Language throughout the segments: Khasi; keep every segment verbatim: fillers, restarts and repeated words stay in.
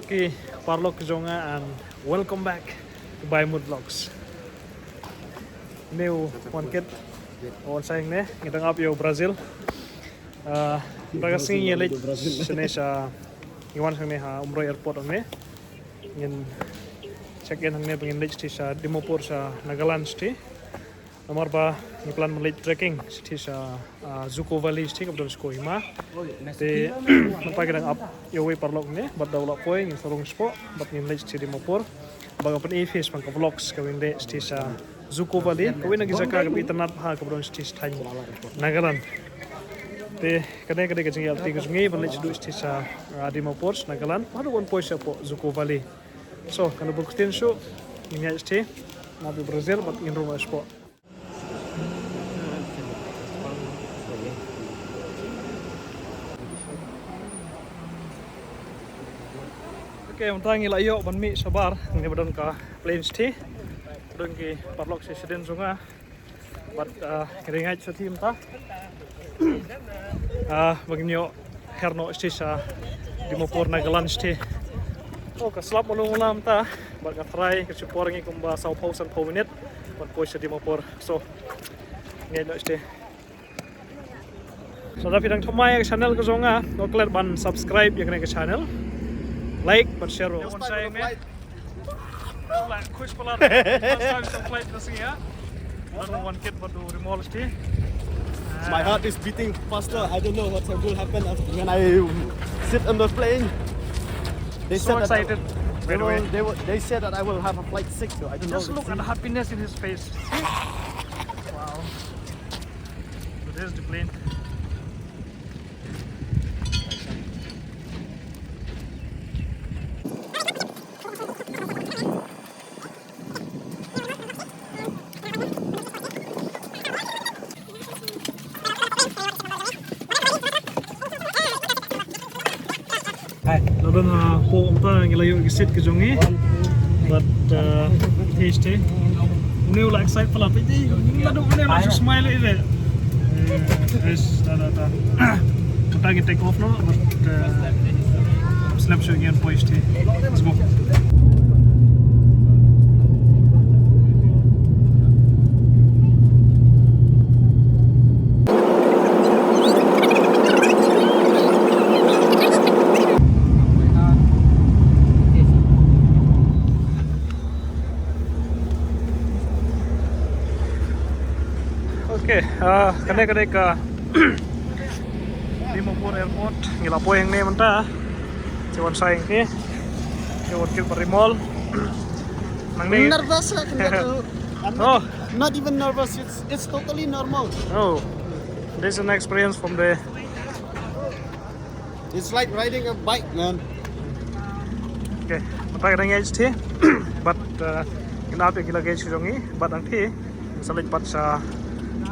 Ki paralok jong nga and welcome back to By Mood Vlogs. New one kit. Wan sa ïa ngi ngi dang ap ïa u Brazil. Ah, ba ka sngi ngi leit shane sha, ngi wan hangne ha Umroi Airport hangne. Ngin check in hangne ba ngin leit sha Dimapur sha Nagaland sha. Namar ba ngi plan ban leit trekking sha, ah, Zuko Valley sha kaba don sha Kohima. Te mynta ki dang ap ïa uwei paralok ne bad da u la poi, ngin sa rung shapoh bad ngin leit sha Dimapur. Ba ka pyni phi shaphang ka vlogs kaba ngin leit sha Zuko Valley, kawei na ki jaka kaba itynnad bha kaba don sha thaiñ Nagaland. Te kane ka dei ka jingïaid lynti ka jong ngi ban leit shaduh sha, ah, Dimapur sha Nagaland, haduh ban poi shapoh Zuko Valley. So, kane bun ktien shuh, ngin ïaid sha, na Brazil bad ngin rung shapoh. Okay, mynta ngi la ïoh ban mih shabar, ngi ba don ka plane sha. Don ki paralok sha shadien jong nga. Bad, ah, ngi ïaid sha mynta. Ah, ba ngin ïoh her noh sha Dimapur Nagaland sha. Oh, ka slap malu malu mynta. Bad ka tharai ka shu por ngi kumba saw phew san phew minit. Ban poi sha Dimapur. So, ngi ïaid noh sha. So, lada phi dang thymmai ïa ka channel ka jong nga, to klet ban subscribe ïa kane ka channel. Like, ban share ruh. Wan sa ïa ngi. Like, khush palat. First time sa flight na sngi, ha? Don one kid bad u Rimol sha. My heart is beating faster. I don't know what will happen after when I sit on the plane. They So said that excited, by they the way. will, they will, they said that I will have a flight sick, so I don't Just know. Look at the happiness in his face. Wow. So there's the plane. Hi. Lada na po ong ta ngi la ïoh ki seat ki jong ngi. But, uh, taste. Uni u la excite pala piti. Lada uni u la smile ide. Eh, yes, da, da, da. Kita kita take off no, but, uh, slap show again poise. Let's go. Okay, ah, kane kane ka Dimapur Airport, ngi la poi hangne mynta. Te wan sa ïa ngi. Te wan kit ba Rimol. Nangne. Nervous lah kena tu. I'm not, Oh. Not even nervous. It's it's totally normal. Oh. This is an experience from the It's like riding a bike, man. Okay, mynta ka dang ïaid sha, but, uh, ngin ap ïa ki luggage jong ngi, but hangta sa leit pat sha,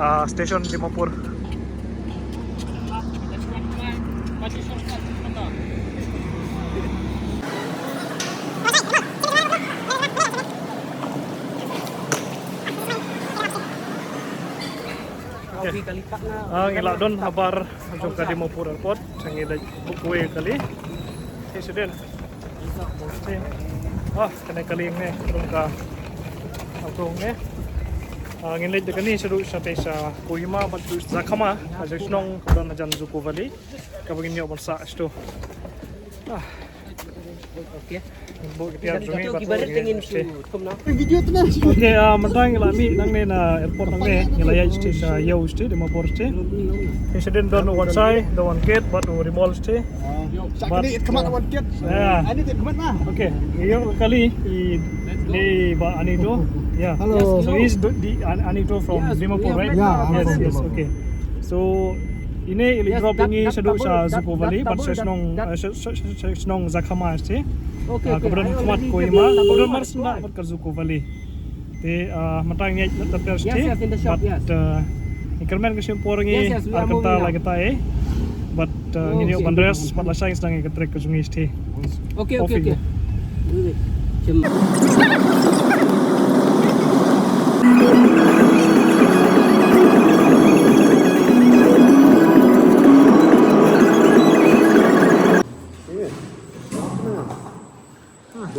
uh, station Dimapur. Okay. Ah, ngi la don habar jong ka Dimapur Airport, ngi la book wei kali. Te sdang. Ah, kane kali ne, jong ka. Jong ne. Ah, ngin leit da kane shaduh sha te sha Kohima bad shaduh Zakhama, ha shnong ka don hajan Zuko Valley. Kaba ngin ïoh ban sah shaduh. Ah. Okay. Bok ki tiar jong ngi bad ki barit te ngin shu thum na. Video tu na. Okay, ah, mynta ngi la mih nangne na airport nangne, ngi la ïaid sha Iew sha Dimapur sha. Te sdang don one side, don one gate bad Rimol sha. Bad, ah, one gate. Yeah. Ani te khmat na. Okay. Ïoh kali i, i ba Anito. Yeah. Hello. So he's the, the An-, Anito from Dimapur, right? Yeah, I'm from Dimapur. Yes, yes, okay. So ine i la drop ïa ngi shaduh sha Zuko Valley, bad sha shnong, uh, sha, sha, sha, sha shnong Zakhama sha. Okay, uh, okay. Ka ba don khmat Kohima, ka ba don marsyndah bad ka Zuko Valley. Te, uh, mynta ngi ïaid na ter sha. Yes, yes, in the shop, yes. Bad, uh, ngi kyrmen ka shim por ngi ar kynta lai kynta eh. Bad, uh, ngin ïoh ban rest, bad lashai sdang ïa ka trek ka jong ngi sha. Okay, okay, okay. Ka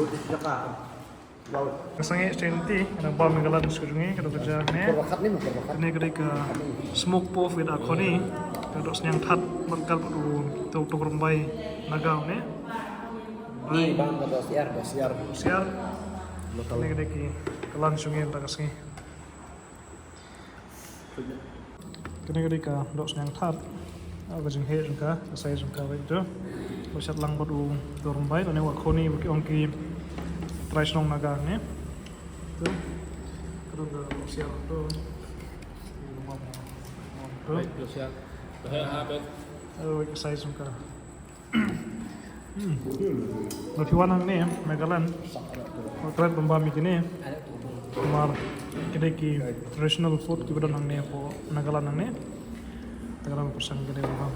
sangeh shen ti, ka dang bam ïa ka lad shu jong ngi, ka dang ka ja ne. Kane ka dei ka smoke pork with akhoni, ka dohsniang that, bad ka u tok tok rymbai Naga ne. Ni bam ka dohsiar, dohsiar. Dohsiar. Kane ka dei ki kylla shu ngi mynta ka sngi. Kane ka dei ka dohsniang that. Ah, ka jingheh jong ka, ka size jong ka, right to. Ba shat lang bad u tok rymbai, kane u akhoni ba ki ong ki trai shnong Naga ne. To. Ka dang ka dohsiar to. Right, dohsiar. Dohsiar ha bet. Oh, ka size jong ka. Hmm. Ba phi wan hangne, Nagaland. Ba klet ban bam ïa kine. Namar ki dei ki traditional food kiba don hangne hapoh Nagaland hangne. Te ka dang pyrshang kine ban bam.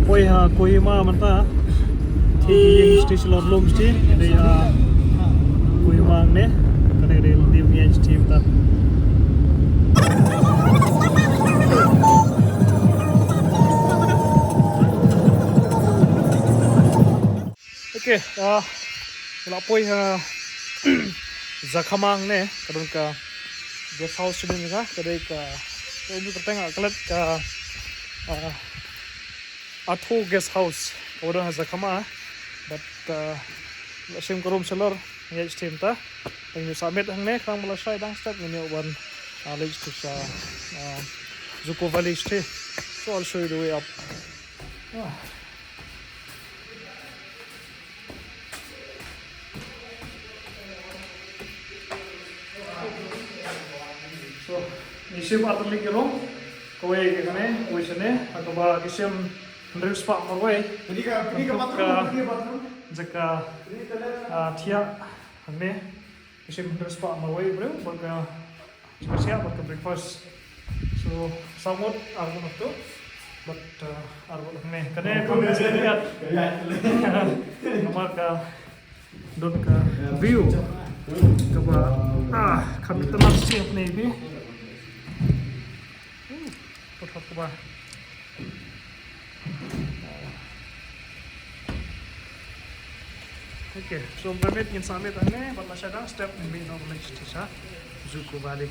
Poi ha Kohima mynta. Ïing station lor lum station dei ha Kohima ne. Kane dei ïing station mynta. Okay, ah, la poi ha Jakhama ne, ka don ka guest house sini ka, ka dei ka, ka dei ka teng ka klet ka, ah, Athu Guest House, ka don ha Jakhama, but, ah, la shim ka room shalor, ngi ïa stem ta, ngi submit hangne, khnang ba la shai dang step, ngi ïa wan, ah, leit sha, ah, Juko Valley station. So I'll show you the way up. Ah. So, ngi shim artylli ki room, kawei ka kane, kawei shane, ha kaba ki shim hynriew spah marwei. Kane ka, kane ka bathroom, kane ka bathroom. Jaka, ah, thiah, hangne, ki shim hynriew spah marwei briew, bad ka Ka siang bad ka breakfast. So, saw ngut, ar ngut to. But, uh, ar ngut ne. Kane ka mesti lihat. Namar ka don ka view. Kaba, ah, kami tenas siap ne bi. Hmm, put hot kaba. Okay, so pynmih ngin submit hangne, bad lashai dang step ngin mih noh leit sha Juko Valley.